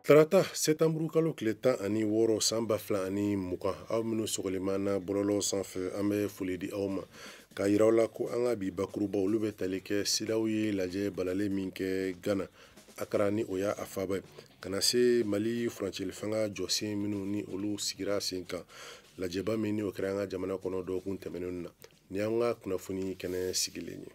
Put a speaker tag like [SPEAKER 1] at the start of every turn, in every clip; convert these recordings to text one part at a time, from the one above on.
[SPEAKER 1] Tarata sɛtanburu kalo tile 16 san 2020, aw minnu sɔgɔlen b'an na bɔlɔlɔ sanfɛ, an bɛ foli di aw ma k'a yira aw la ko an ka bi bakuruba olu bɛ tali kɛ CEDEAO ye lajɛ balalen min kɛ Gana, Akara ni o y'a faaba ye, ka na se Mali furancɛli fanga jɔsen minnu ni olu sigira sen kan lajɛba min ni o kɛra an ka jamana kɔnɔ dɔgɔkun tɛmɛnen na. Ni an ka kunnafoni kɛnɛ sigilen ye.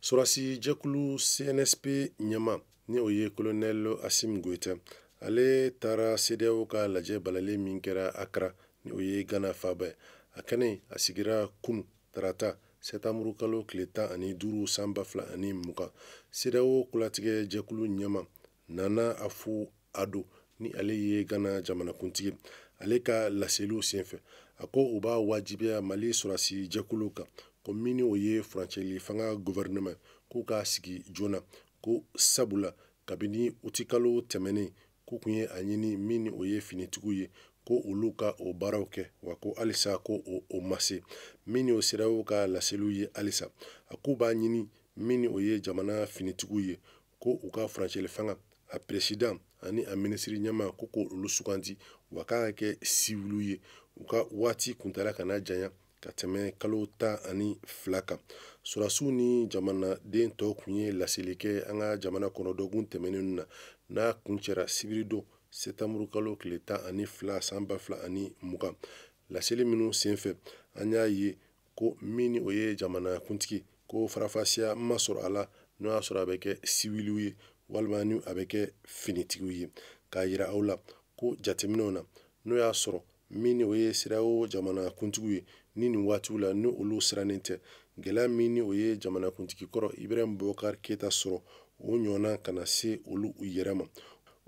[SPEAKER 1] Sɔrɔdasi jɛkulu CNSP ɲɛmaa ni o ye colonel Assimi Goïta, ale taara CEDEAO ka lajɛ balalen min kɛra Accra ni o ye Ghana faaba ye. A kɛnɛ a sigira kunu tarata sɛtanburu kalo tile 15 san 2020. CEDEAO kolatigɛ jɛkulu ɲɛmaa Nana Akufo-Addo ni ale ye Ghana jamanakuntigi, ale ka laseliw senfɛ a ko u b'a wajibiya Mali sɔrɔdasi jɛkulu kan ko min ni o ye furancɛli fanga gouvernement k'u k'a sigi joona, ko sabula kabini utikalo tɛmɛnen k'u tun ye a ɲini min ni o ye finitigiw ye ko olu ka o baaraw kɛ, wa ko halisa ko o ma se. Min ni o CEDEAO ka laseliw ye halisa, a k'u b'a ɲini min ni o ye jamana finitigiw ye ko u ka furancɛli fanga a président ani a minisiri ɲɛmaa ko k'olu suganti, wa k'a ka kɛ siwiliw ye, u ka waati kuntala kana janya ka tɛmɛ kalo 12 kan. Sɔrɔdasiw ni jamanaden tɔw tun ye laseli kɛ an ka jamana kɔnɔ dɔgɔkun tɛmɛnen na, n'a kuncɛra sibiridon sɛtanburu kalo tile 12 san 2020. Laseli minnu senfɛ an y'a ye ko min ni o ye jamanakuntigi ko farafasiya ma sɔrɔ a la, n'o y'a sɔrɔ a bɛ kɛ siwiliw ye walima ni a bɛ kɛ finitigiw ye. K'a yira aw la ko jateminɛw na, n'o y'a sɔrɔ min ni o ye CEDEAO jamanakuntigiw ye ni nin waatiw la ni olu sirannen tɛ, gɛlɛya min ni o ye jamanakuntigi kɔrɔ Ibrahim Boubacar Keïta sɔrɔ o ɲɔgɔnna kana se olu yɛrɛ ma.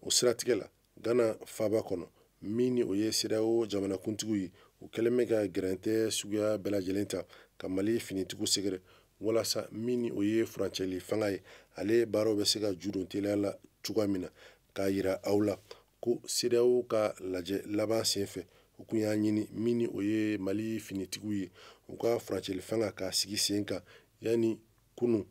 [SPEAKER 1] O siratigɛ la Ghana faaba kɔnɔ, min ni o ye CEDEAO jamanakuntigiw ye, u kɛlen bɛ ka gɛrɛntɛ suguya bɛɛ lajɛlen ta ka Mali finitigiw sɛgɛrɛ walasa min ni o ye furancɛli fanga ye, ale baaraw bɛ se ka ju don teliya la cogoya min na. K'a yira aw la ko CEDEAO ka lajɛ laban senfɛ u kun y'a ɲini min ni o ye Mali finitigiw ye, u ka furancɛli fanga k'a sigi sen kan yanni kunu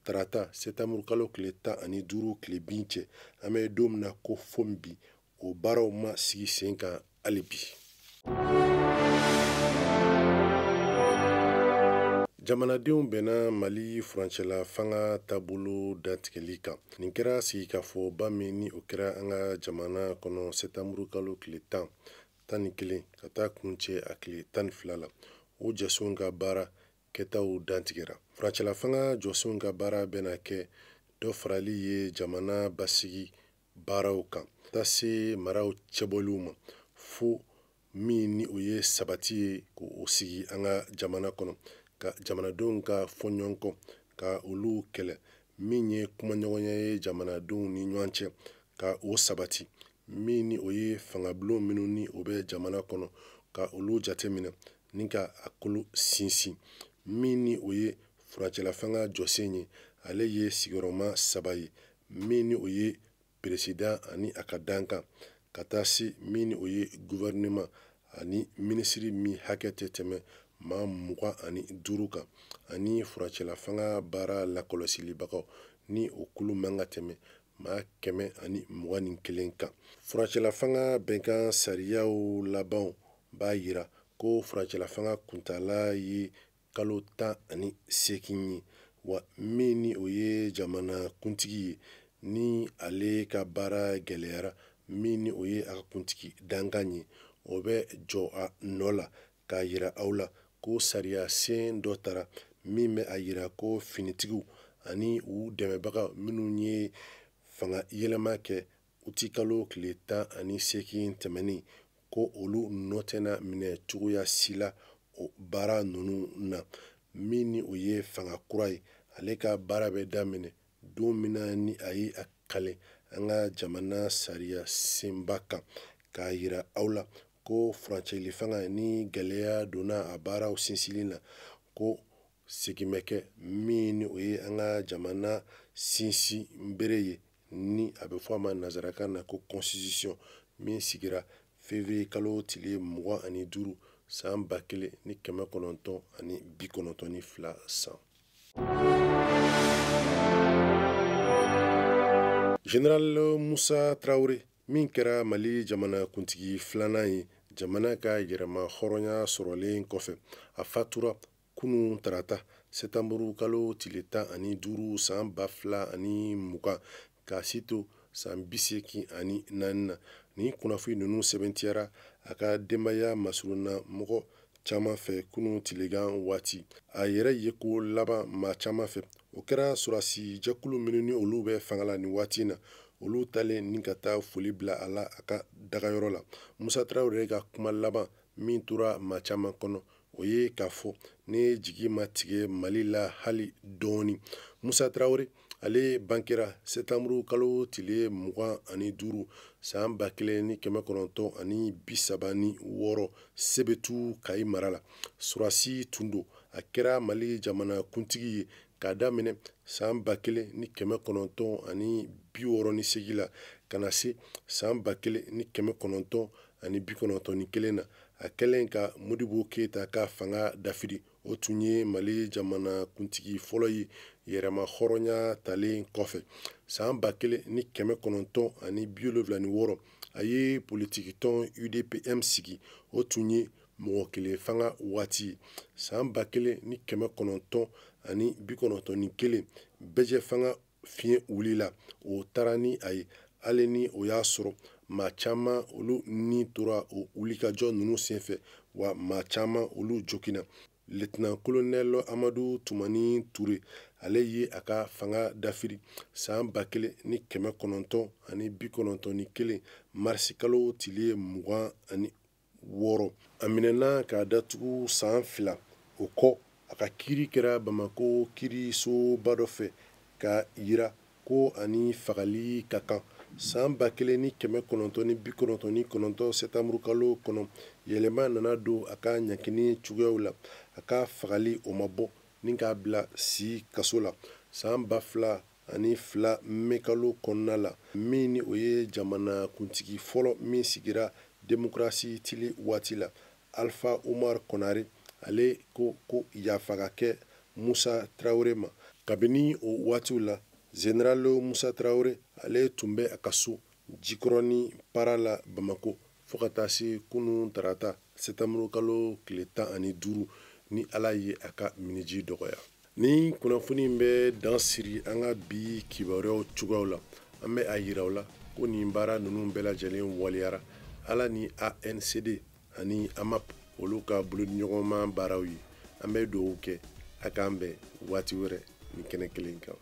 [SPEAKER 1] tarata sɛtanburu kalo tile 15 tile bin cɛ. An bɛ don min na ko fo bi, o baaraw ma sigi sen kan hali bi. Jamanadenw bɛnna Mali furancɛla fanga taabolo datigɛli kan. Nin kɛra sigikafɔba min ni o kɛra an ka jamana kɔnɔ sɛtanburu kalo tile 11 ka taa kuncɛ a tile 12 la. O jɔsenw ka baara kɛtaw dantigɛra. Furancɛla fanga jɔsenw ka baara bɛna kɛ dɔ farali ye jamana basigi baaraw kan, taa se maraw cɛbɔliw ma, fo min ni o ye sabati ye k'o sigi an ka jamana kɔnɔ, ka jamanadenw ka fɔɲɔgɔnkɔ ka olu kɛlɛ, min ye kumaɲɔgɔnya ye jamanadenw ni ɲɔgɔn cɛ ka o sabati, min ni o ye fangabulon minnu ni o bɛ jamana kɔnɔ ka olu jateminɛ ni ka a kolo sinsin, min ni o ye furancɛla fanga jɔsen ye, ale ye sigiyɔrɔma 3 ye, min ni o ye président ani a ka dankan, ka taa se min ni o ye gouvernement ani minisiri min hakɛ tɛ tɛmɛ maa 25 kan, ani furancɛla fanga baara lakɔlɔsilibagaw ni o kulu man ka tɛmɛ maa 121 kan. Furancɛla fanga bɛnkan sariyaw labanw b'a yira ko furancɛla fanga kuntala ye kalo 18 ye, wa min ni o ye jamanakuntigi ye ni ale ka baara gɛlɛyara, min ni o ye a ka kuntigi dankan ye, o bɛ jɔ a nɔ la. K'a yira aw la ko sariya sen dɔ tara min bɛ a yira ko finitigiw ani u dɛmɛbaga minnu ye fanga yɛlɛma kɛ utikalo tile 18 tɛmɛnen, ko olu nɔ tɛna minɛ cogoya si la o baara ninnu na. Min ni o ye fanga kura ye, ale ka baara bɛ daminɛ don min na ni a ye a kale an ka jamana sariya senba kan. K'a yira aw la ko furancɛli fanga ni gɛlɛya donna a baaraw sinsinni na, ko segin bɛ kɛ min ni o ye an ka jamana sinsin bere ye, ni a bɛ fɔ a ma nanzarakan na ko constitution, min sigira février kalo tile 25 san 1992 san. Général Musa Traoré min kɛra Mali jamana kuntigi filanan ye jamana ka yɛrɛma hɔrɔnya sɔrɔlen kɔfɛ, a fatura kunun tarata sɛtanburu kalo tile 15 san 2020 k'a si to san 84 na. Nin kunnafoni ninnu sɛbɛntiyara a ka denbaya masurunna mɔgɔ caman fɛ kunun tilegan waati. A yɛrɛ ye ko laban maa caman fɛ, o kɛra sɔrɔdasi jɛkulu minnu ni olu bɛ fanga la nin waati in na, olu talen ni ka taa foli bila a la a ka dagayɔrɔ la. Musa Traoré ka kuma laban min tora maa caman kɔnɔ, o ye k'a fɔ ne jigi ma tigɛ Mali la hali dɔɔni. Musa Traoré ale bankera sɛtanburu kalo tile 25 san 1936 Sebetu Kayi mara la. Sɔrɔdasi tun don, a kɛra Mali jamana kuntigi ye k'a daminɛ san 1968 la ka na se san 1991 na. A kɛlen ka Modibo Keyita ka fanga dafiri, o tun ye Mali jamana kuntigi fɔlɔ ye yɛrɛma hɔrɔnya talen kɔfɛ. San 1976 a ye politikitɔn UDPM sigi, o tun ye mɔgɔ kelen fanga waati ye. San 1991 bɛjɛ fanga fiɲɛ wulila, o taara ni a ye, hali ni o y'a sɔrɔ maa caman olu ni tora o wulikajɔ ninnu senfɛ, wa maa caman olu joginna. Lieutenant colonel Amadu Tumani Ture ale ye a ka fanga dafiri san 1991 marisi kalo tile 26. A minɛna k'a datugu san 2 o kɔ, a ka kiiri kɛra Bamako kiirisoba dɔ fɛ k'a yira ko ani fagali ka kan. San 1999 sɛtanburu kalo kɔnɔ, yɛlɛma nana don a ka ɲangini cogoyaw la. A ka fagali o ma bɔ ni k'a bila si kaso la. San 2002 mɛkalo kɔnɔna la, min ni o ye jamana kuntigi fɔlɔ min sigira demokarasi tile waati la, Alpha Umar Konare ale ko ko yafa ka kɛ Musa Traoré ma. Kabini o waatiw la, Général Musa Traoré ale tun bɛ a ka so Jikɔrɔni para la Bamako fo ka taa se kunun tarata sɛtanburu kalo tile 15 ni Ala ye a ka miniji dɔgɔya. Ni kunnafoni in bɛ dan siri an ka bi kibaruyaw cogoyaw la, an bɛ a yira aw la ko nin baara ninnu bɛɛ lajɛlen waleyara Ala ni ANCD ani AMAP olu ka bolodiɲɔgɔnma baaraw ye. An bɛ dugawu kɛ a k'an bɛn waati wɛrɛ nin kɛnɛ kelen kan.